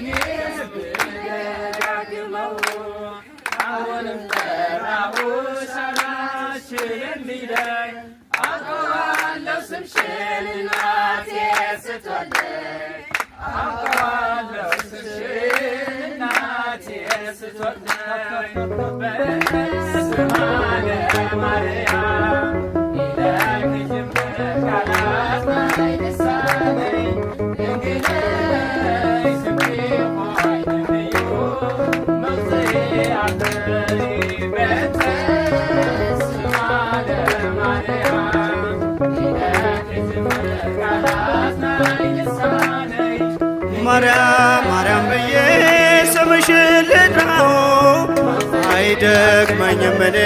እኔስ ብደጋግመው አሁንም ጠራሁሽ አላችልም ቢለኝ፣ አውቀዋለሁ ስምሽን እናቴ ስትወልደኝ፣ አውቀዋለሁ ስምሽን እናቴ ስትወልደኝ። በስመ ማርያም ይለክጅምር ቃላት ልሳነኝ፣ ድንግል ስምዒ ሆይ ነብዩ መውፅኢ ኣፈይ። በእንተ ስማ ለማርያም ይለክጅምር ቃላት ናይ ልሳነይ። ማርያም ማርያም ብዬ ስምሽን ልጥራው፣ አይደክመኝም እኔ።